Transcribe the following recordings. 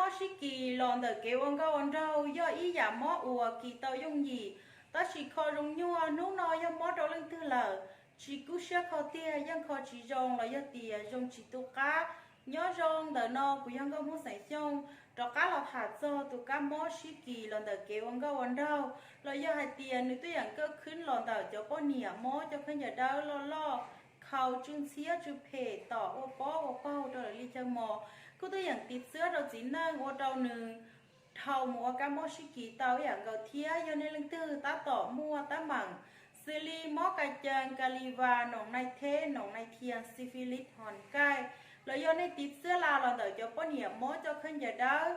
Mob sib kis los ntawm kev ua nkauj ua nraug yog ib yam mob uas kis tau yooj yim, tab sis kho zoo nyuaj. Hnub no yog mob rau leej twg lawm, tsis kub siab kho tiag, yeej kho tsis zoo los yog tias zoo tsis tu qab. Nyob zoo, ntawm no kuv yog Nkauj Hmoob Xeem Xyooj rov qab los tham txog tus kab mob sib kis los ntawm kev ua nkauj ua nraug, los yog hais tias nws tuaj yeem kaj khwb los ntawm cov poj niam mob coj khaub ncaws dawb loj loj, khaus tsw ntxhiab tsw phem, tom ua pob ua paug rau lawv li chaw mos, kuj tuaj yeem tiv txwab rau txiv neej ua rau nws dhau mus ua kab mob sib kis tau ib yam nkaus thiab. Yog nej leej twg tab tom muaj teeb meem xws li mob ka cees, ka li vas, noom nai theb, noom nai thias, syphilis, hos kaij, los yog nej tiv txwab la los ntawm cov poj niam mob coj khaub ncaws dawb,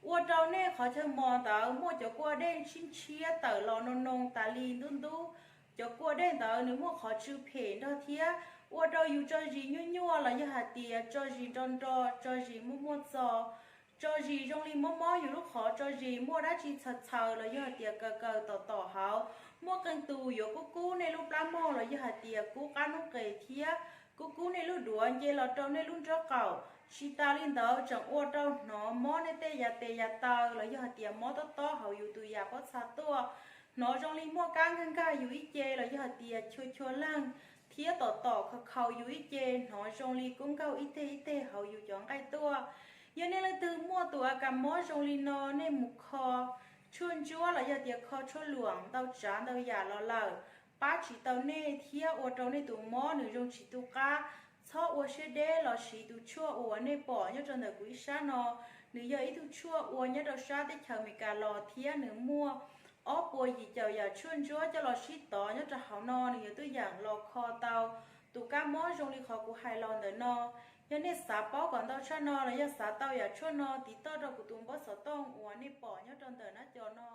ua rau nej qhov chaw mos ntawd muaj cov kua dej sib ntshiab tawm los noo noo tas li ntub ntub, cov kua dej ntawd nws muaj qhov tsw phem nrog thiab, ua rau yus tso zis nyuaj nyuaj los yog hais tias tso zis nro nro, tso zis muaj muaj txog, tso zis zoo li mob mob yus lub qhov, tso zis muaj dab tsi txhaws txhaws los yog hais tias kaws kaws tom tom hauv, muaj qee tus yuav kub kub nej lub plab mog los yog hais tias kub qab noob qes thiab, kub kub nej lub duav nce los rau nej lub nraub qaum. Tsis tas li ntawd tseem ua rau hnov mob nej tej yav tes yav taw los yog hais tias mob tob tob hauv yus tus yam pob txha tuaj, hnov zoo li muaj kab nkag nkag yus ib ce los yog hais tias chua chua leeg, thiab tom tom khaus khaus yus ib ce, hnov zoo li kub nkaug ib teg ib teg hauv yus cov nqaij tuaj. Yog nej leej twg muaj tus a kas mob zoo li no, nej mus kho tshuaj ntsuab los yog tias kho tshuaj luam ntau tsav ntau yam los lawm, pab tsis tau nej thiab ua rau nej tus mob nws zoo tsis tu qab. Txhob ua siab deb los siv tus tshuaj uas nej pom nyob rau ntawm kuv ib sab no. Nws yog ib tug tshuaj ua nyob rau sab teb chaws Amelikas los thiab nws muaj ob puas yim caum yam tshuaj ntsuab coj los sib tov nyob rau hauv no, nws yuav tuaj yeem los kho tau tus kab mob zoo li qhov kuv hais los ntawm no. Yog nej xav paub kom ntau tshaj no los yog xav tau yam tshuaj no, tiv toj rau kuv tus npawb xov tooj uas nej pom nyob rau ntawm nab co no.